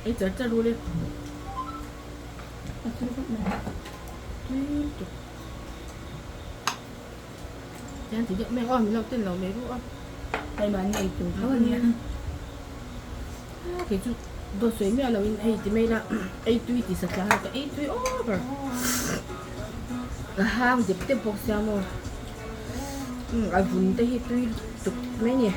Ei char char ru le. A tui khawp mai. Tui lutuk. Tian ti deuh mai ang aw min lo ten lo mai ru a. Hei mahni ei tur tho a nia. Kei chu dawt sawi miah lo in hei ti mai la ei tui ti satliah a ka ei tui over. Ka hang dep dep bawk sia maw. A vun te hi tui lutuk mai a ni.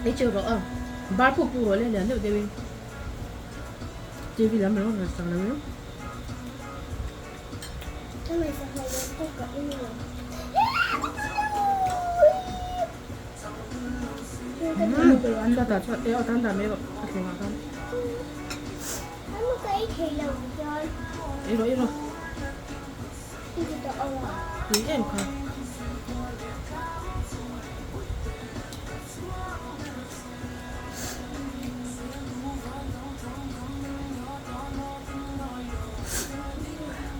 Ei cheu rawh a bar pawh pu rawh le lian deuh deuhin TV lam ringawt ngaihsak lo in. Chhuatah chuan e aw tan dah mai rawh a thlengah khan. Ei rawh ei rawh. Tui em kha.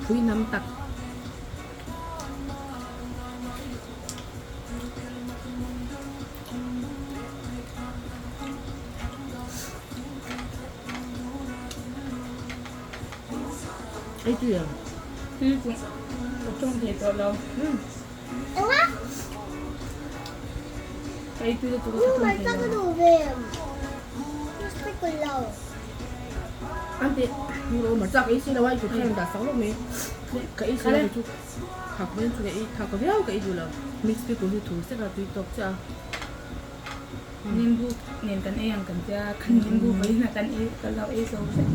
Phui nam tak. Ei tui ang. Tui chu ka tawng thei tawh lo. Ka ei tui lutuk a ka tawng thei lo. An ti ro mar chak ei si lo a i kut hian dah sak lawk mai. Ka ei si lo chu thak vel chu ka ei thak viau ka ei duh lo. Mix pickle hi thur sek a tui tawk chiah a. Nimbu nen kan ei ang kan tia kan nimbu vawiin a kan ei ka lo ei zo vek.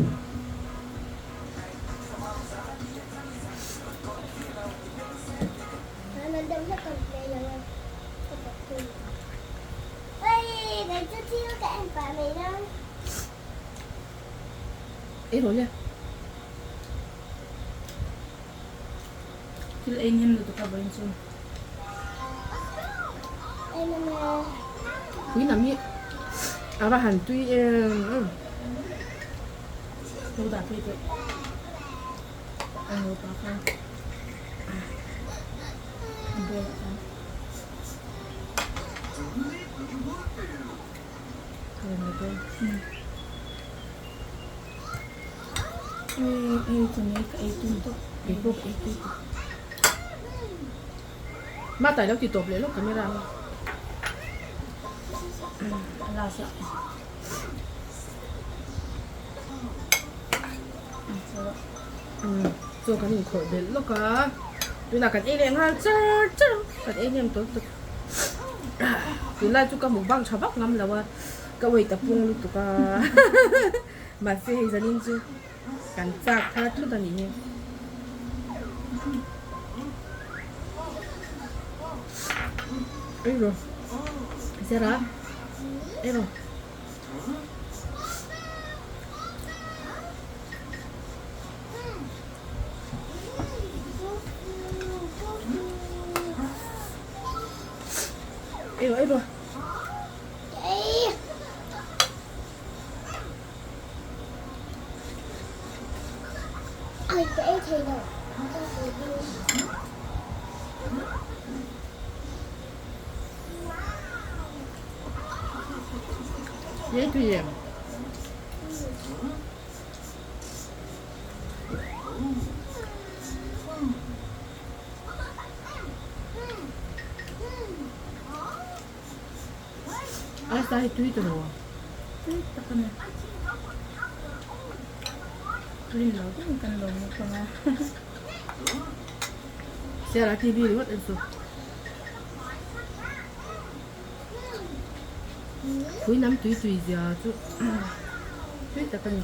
Ei rawh le. Thil ei hnem lutuk a vawiin chu. Pui nam hi a va han tui em. Lo dah phei teh. A nupa kha. A bowl ah khan. Hei chu mai ka ei tum tawp. Kei pawh ka ei tui tawp. Ma tai lo ti tawp leh lawk camera a. A last ah. Chaw kan inkhawrh belh lawk a. Tunah kan ei leh nghal char char ang. Kan ei hnem tawlh tawp. Tunlai chu ka mukbang tha vak ngam lo a. Ka weight a pung lutuk a. Mahse hei zanin chu kan chak thar thut a nih hi. Ei rawh. Zara. Ei rawh. Ei rawh, ei rawh. Ei tui em? Aisa hi tui ta lo a. Tui tak a ni. Rin lo deuhin kan lo mu pang a. Siala TV ringawt en chu. Pui nam tui tui zia chu tui tak a ni.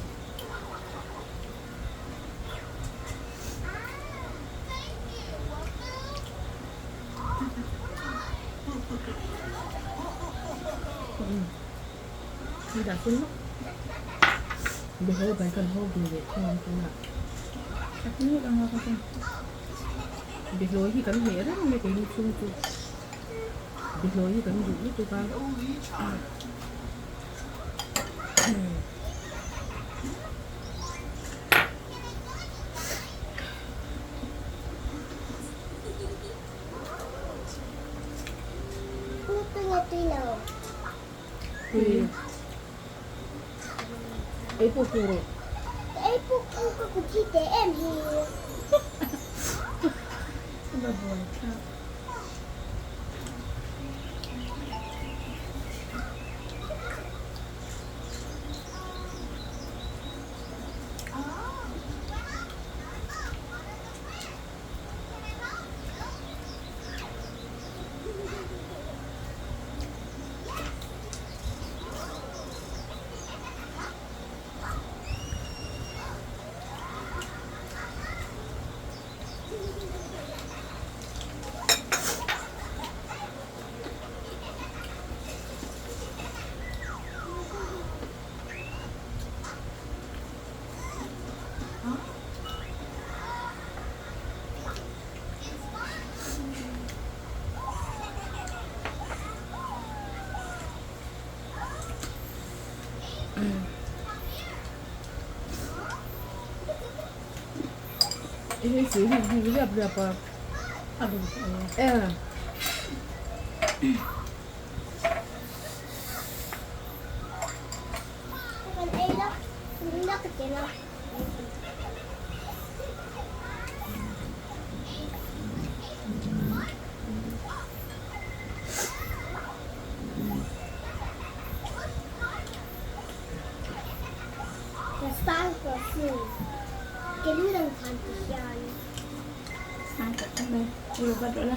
Dah sen lawk. Behaw bai kan haw ve leh thung ang tunah. A tui ngawt ang a ka chuan. Behlawi hi kan hmeh reng mai keini chhung chu. Behlawi hi kan duh lutuk a. Ei puk puk rawh. Ka ei puk puk ka kut hi teh em hi. Ka buai thlak. Hei chu hi hi riap riap a. A duh tawh. E. Kan ei la, la ka ti la. Ka sang tawh sin. Ke lu dang khan ti hian. Sang tawh tak mai. Ulu vat rawh la.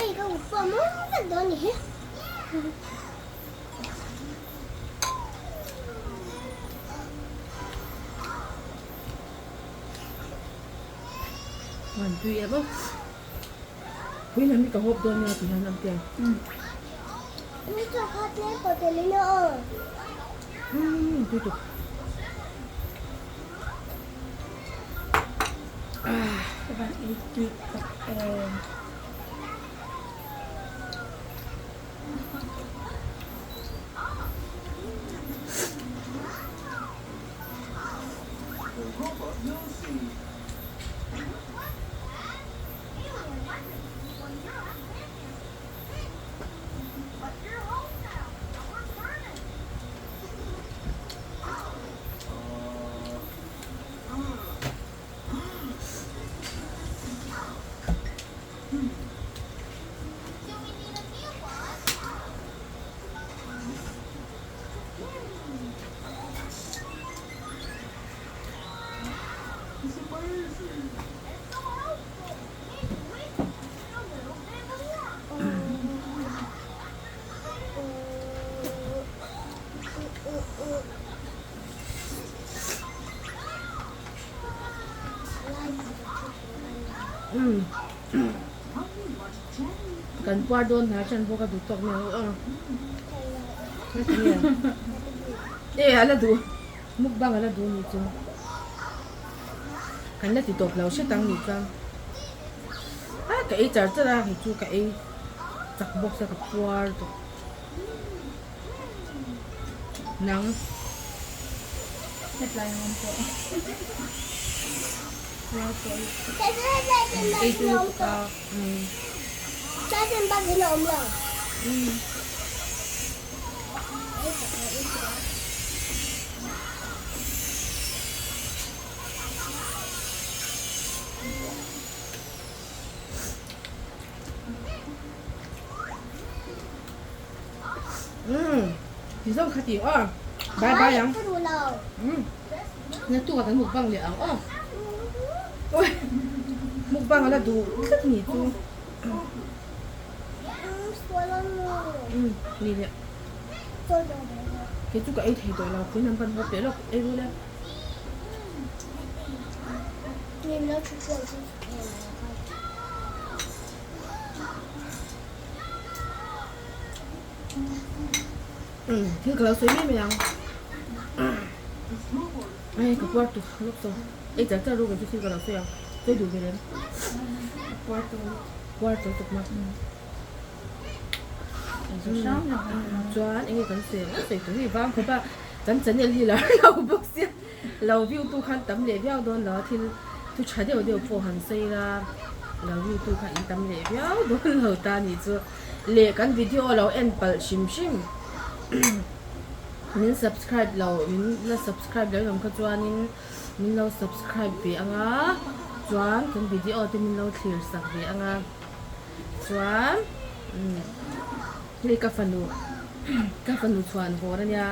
Ei ka upa maw vek dawn ni hi. An tui em a. Puiin an mi ka hawp dawn nia ti hian an ti a. Tui chu kha tlem pawh tel ila aw. Umm tui tuk. Ka van ei tui tak em. Umm kan puar dawn hna chan bawk a duh tawk nia aw e ala duh mukbang ala duh ni chu kan la ti tawp lo hret ang ni chuan a ka ei char char a hei chu ka ei chak bawk sia ka puar tawh nang Hetlai ang awm tawh. Puar tawh Ei chu lutuk a. Umm ti zawng kha ti aw bye bye ang umm naktuk ah kan mukbang leh ang aw ui mukbang ala duh tlat ni chu umm ni leh kei chu ka ei thei tawh lo pui lam pan haw peh lawk ei ru le. Thil ka lo sawi mai mai ang. Ai ka puar tu lawk tawh. Ei char char ru kei chu thil ka lo sawi ang. Sawi duh ve lem. Puar tawh. Puar tawh tuk ma. Chuan enge kan sawi ang sawi tur hi vang khawp a kan channel hi lar lo bawk sia lo view tu khan tam leh viau dawn lo a thil thu tha deuh deuh pawh han sawi la. Lo view tu kha in tam leh viau dawn lo ta ni chu leh kan video lo en palh hrim hrim min subscribe lo min la subscribe lo awm kha chuanin min lo subscribe ve anga chuan kan video te min lo thlir sak ve anga chuan umm hei ka fanu ka fanu chhuan hawn ania.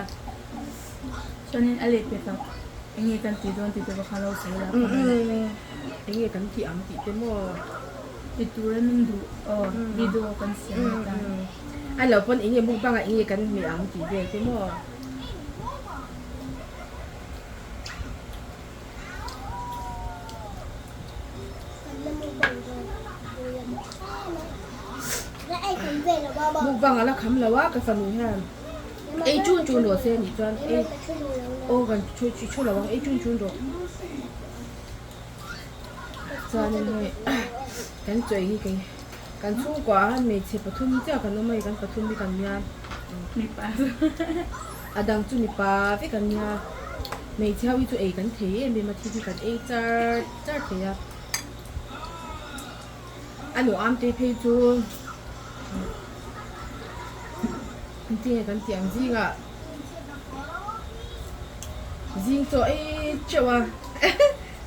Chuanin a leh pek a, eng nge kan tih dawn tih te pawh kha lo sawi la kha. Eng nge kan tih ang tih te maw? Ti tura min duh aw video kan siam a tan. A lo pawn eng nge mukbang ah eng nge kan hmeh ang tih vel te maw? Mukbang a la kham lo a ka fanu hian. Ei chun chun rawh se anih chuan ei aw kan thu thu lo ang ei chun chun rawh chuanin hei kan chawi hi kei kan chhungkua ah hian hmeichhe pathum chiah kan awm a hei kan pathum hi kan nia a dang chu mipa vek an nia hmeichhe ho hi chu ei kan thei em em a thil hi kan ei char char thei a a nuam te phei chu. Engtin nge kan tih ang zingah zing chaw ei teuh a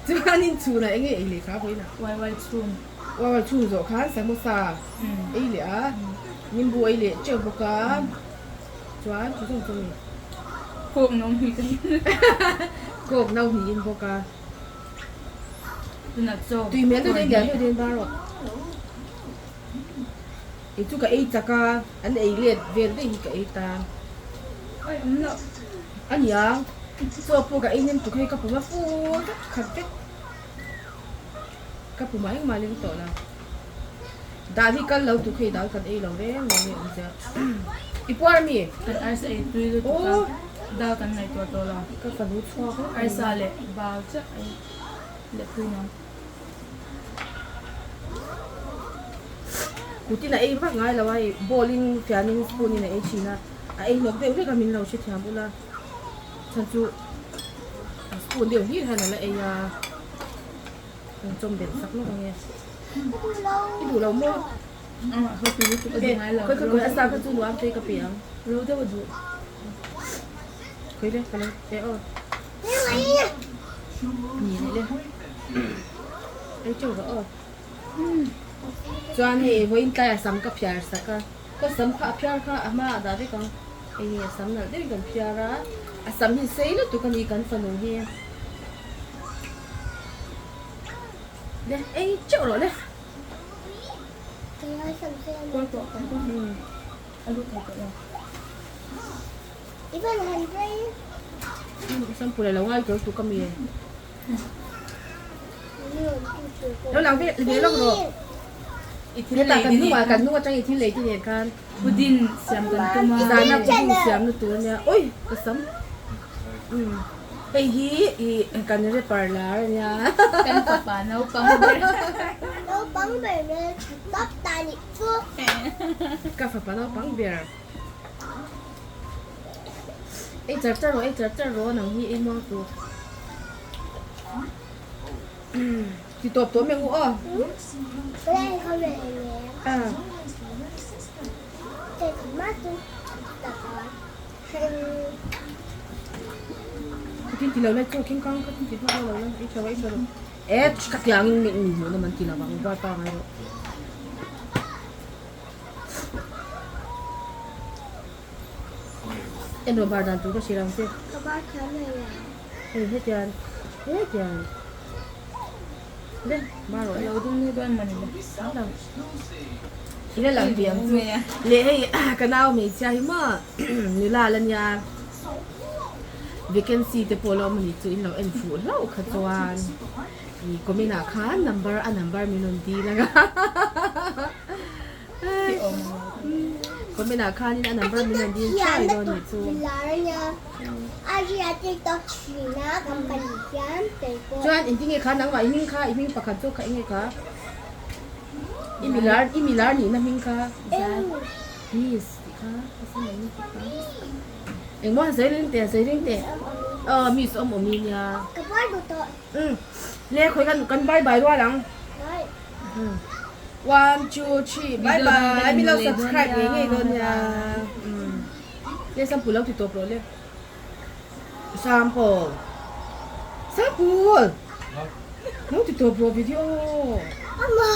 chuanin chhunah eng nge ei leh kha vawiinah waiwai chhun waiwai chhun zawh khan samosa ei leh a nimbu ei leh teuh bawk a chuan chu zawng chu a ni coke no hnih ka in coke no hnih in bawk a. Tunah chaw tui hmel deuh deuh in lian deuh deuh in bar rawh. Kei chu ka ei chak a, an ei let vel daih hi ka ei ta. A nia, chaw pawh ka ei hnem tuk hei ka pum a fur vek khat vek. Ka pum ah engmah leng tawh lo. Dal hi kal lo tuk hei dal kan ei lo reng reng nge awm zia. I puar ami? Kan arsa ei tui lutuk a, dal kan ngaihtuah tawh lo. Ka fanu chhuak vek. Arsa leh bal chiah ei leh pui nuam. Kutin a ei vak ngai lo a, hei bowl in fianin spoon in a ei thin a, a ei hnawk deuh hlek a min lo hrethiam bul a, chhan chu spoon deuh hlir hian a la ei a, kan chawm belh sak lawk ang e, i duh lo maw? Khawi khawi a sa kha chu nuam te ka pe ang, khawi le ka lo e aw. Ni leh le ei teuh rawh aw chuan hei vawiin tlaiah sam ka phiar sak a ka sam kha a phiar kha a hmaah dah vek ang hei hi a sam nalh deuhin kan phiar a a sam hi sei lutuk a ni kan fanu hi le ei teuh rawh le. Sam pula lo ngai tur tuk ami lo lang ve ve lawk rawh I thil lei kan hnungah kan hnung atang i thil lei te nen khan pudin siam kan tum a zana pudin siam na tur ania oi ka sam um hei hi i kan rapper lar ania kan fapa naupang ber naupang ber hmeltha tawp ta nih chu ka fapa naupang ber. Ei char char rawh, ei char char rawh nang hi ei muang tur. Ti tawp tawh mai ang u aw. Khatin ti lo lai chaw keng kang khatin ti hma lo lai ei tha rawh ei tha rawh. E ka tiangin mi hmuh na man ti lo ang var pa ngai rawh. En rawh bar dan tur ka hrilh ang che. Ka bar thiam lo ya. Hei hetian hetian le bar rawh le. Lo dum ni dawn mawni le. Lo. Ila lang ve ang chu. Le hei ka nau hmeichhia hi maw nula la nia vacancy te pawh lo awm a ni chu in lo en fuh hlauh kha chuan ih comment ah khan number a number min rawn dil ang a. Comment ah khanin a number min rawn dil thuai dawn nih chu. Chuan engtin nge kha nangmah i hming kha i hming pakhat zawk kha eng nge kha? I milar i milar nihna hming kha Miss tih kha engmaw a sawi ring teh a sawi ring teh aw Miss awm awm i nia. Le khawi kan kan bye bye rual ang. One, two, three, bye bye. Min lo subscribe ngei ngei dawn nia. Le sample lo ti tawp rawh le. Sample. Sample. Lo ti tawp rawh video. Ama.